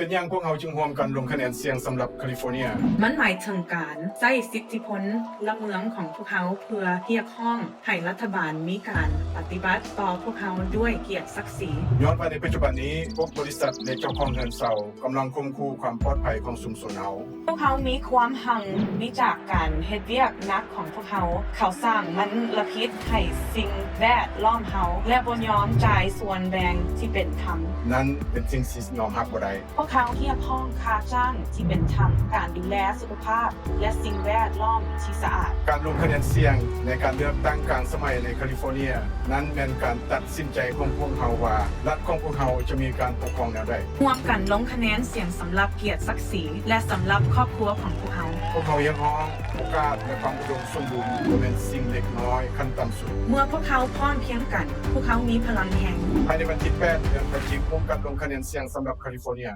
ເປັນຫຍັງພວກເຮົາຈຶ່ງຮ່ວມກັນລົງຄະແນນສຽງສຳລັບຄາລິຟໍເນຍ? ມັນໝາຍເຖິງການໃຊ້ສິດທິພົນລະເມືອງຂອງພວກເຮົາ ເພື່ອຮຽກຮ້ອງໃຫ້ລັດຖະບານມີການປະຕິບັດຕໍ່ພວກເຮົາດ້ວຍກຽດສັກສີ. ຍ້ອນວ່າໃນປັດຈຸບັນນີ້ ພວກບໍລິສັດ ແລະ ເຈົ້າຂອງເຮືອນເຊົ່າກຳລັງຂົ່ມຂູ່ຄວາມປອດໄພຂອງຊຸມຊົນເຮົາ. ພວກເຮົາມີຄວາມຮັ່ງມີຈາກການເຮັດວຽກໜັກຂອງພວກເຮົາ. ເຂົາສ້າງມະນລະພິດໃຫ້ສິ່ງແວດລ້ອມເຮົາ ແລະ ບໍ່ຍອມຈ່າຍສ່ວນແບ່ງທີ່ເປັນທຳ. ນັ້ນເປັນສິ່ງທີ່ຍອມຮັບບໍ່ໄດ້. ພວກເຮົາຮຽກຮ້ອງຄ່າຈ້າງທີ່ເປັນທຳ, ການດູແລສຸຂະພາບ ແລະ ສິ່ງແວດລ້ອມທີ່ສະອາດ. ການລົງຄະແນນສຽງໃນການເລືອກຕັ້ງກາງສະໄໝໃນຄາລິຟໍເນຍ ນັ້ນແມ່ນການຕັດສິນໃຈຂອງພວກເຮົາວ່າ ລັດຂອງພວກເຮົາຈະມີການປົກຄອງແນວໃດ. ຮ່ວມກັນລົງຄະແນນສຽງສຳລັບກຽດສັກສີ ແລະ ສຳລັບຄອບຄົວຂອງພວກເຮົາ. ພວກເຮົາຮຽກຮ້ອງໂອກາດ ແລະ ຄວາມອຸດົມສົມບູນ ບໍ່ແມ່ນສິ່ງເລັກນ້ອຍຂັ້ນຕ່ຳສຸດ. ເມື່ອພວກເຮົາພ້ອມພຽງກັນ, ພວກເຮົາມີພະລັງແຮງ. ພາຍໃນວັນທີແປດ ເດືອນພະຈິກ ຮ່ວມກັນລົງຄະແນນສຽງສຳລັບຄາລິຟໍເນຍ.